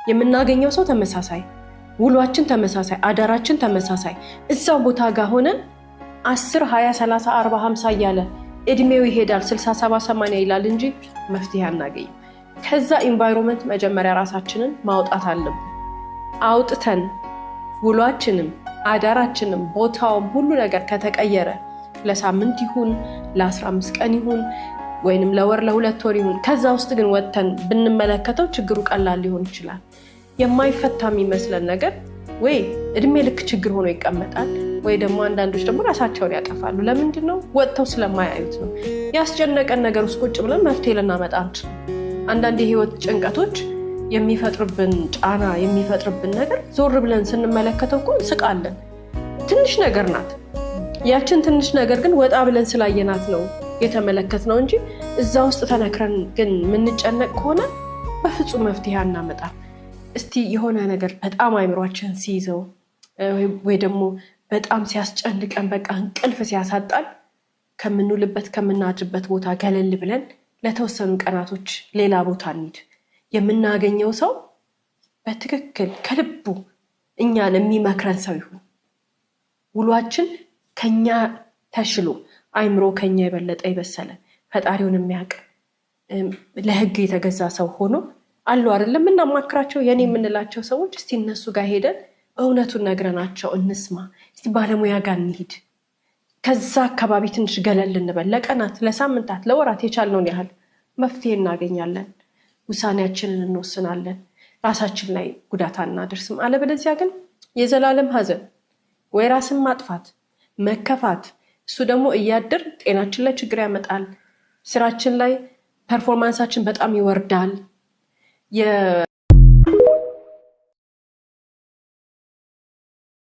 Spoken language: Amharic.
የምናገኘው ሰው ተመሳሳይ፣ ውሏችን ተመሳሳይ፣ አዳራችን ተመሳሳይ፣ እዛው ቦታ ጋር ሆነን 10፣ 20፣ 30፣ 40፣ 50 እያለ እድሜው ይሄዳል። 60፣ 70፣ 80 ይላል እንጂ መፍትሄ አናገኝም። ከዛ environment መጀመሪያ ራሳችንን ማውጣት አለብን። አውጥተን ውሏችንም አዳራችንም ቦታውም ሁሉ ነገር ከተቀየረ፣ ለሳምንት ይሁን፣ ለ15 ቀን ይሁን፣ ወይንም ለወር፣ ለ2 ወር ይሁን፣ ከዛ ውስጥ ግን ወጥተን ብንመለከተው ችግሩ ቀላል ሊሆን ይችላል። የማይፈታ የሚመስለን ነገር ወይ እድሜ ልክ ችግር ሆኖ ይቀመጣል፣ ወይ ደግሞ አንዳንዶች ደግሞ ራሳቸውን ያጠፋሉ። ለምንድን ነው? ወጥተው ስለማያዩት ነው። ያስጨነቀን ነገር ውስጥ ቁጭ ብለን መፍትሄ ልናመጣ አንችልም። አንዳንድ የህይወት ጭንቀቶች የሚፈጥርብን ጫና፣ የሚፈጥርብን ነገር ዞር ብለን ስንመለከተው እኮ እንስቃለን። ትንሽ ነገር ናት። ያችን ትንሽ ነገር ግን ወጣ ብለን ስላየናት ነው የተመለከትነው እንጂ እዛ ውስጥ ተነክረን ግን የምንጨነቅ ከሆነ በፍጹም መፍትሄ አናመጣም። እስቲ የሆነ ነገር በጣም አይምሯችን ሲይዘው ወይ ደግሞ በጣም ሲያስጨንቀን፣ በቃ እንቅልፍ ሲያሳጣን፣ ከምንውልበት ከምናድርበት ቦታ ገለል ብለን ለተወሰኑ ቀናቶች ሌላ ቦታ እንሂድ። የምናገኘው ሰው በትክክል ከልቡ እኛን የሚመክረን ሰው ይሁን። ውሏችን ከኛ ተሽሎ፣ አይምሮ ከኛ የበለጠ የበሰለ፣ ፈጣሪውን የሚያውቅ፣ ለሕግ የተገዛ ሰው ሆኖ አሉ አይደለም የምናማክራቸው፣ የኔ የምንላቸው ሰዎች፣ እስቲ እነሱ ጋር ሄደን እውነቱን ነግረናቸው እንስማ። እስቲ ባለሙያ ጋር እንሂድ። ከዛ አካባቢ ትንሽ ገለል እንበል። ለቀናት፣ ለሳምንታት፣ ለወራት የቻልነውን ያህል መፍትሄ እናገኛለን። ውሳኔያችንን እንወስናለን። ራሳችን ላይ ጉዳት አናደርስም። አለበለዚያ ግን የዘላለም ሐዘን ወይ ራስን ማጥፋት፣ መከፋት፣ እሱ ደግሞ እያደር ጤናችን ላይ ችግር ያመጣል። ስራችን ላይ performance ኣችን በጣም ይወርዳል።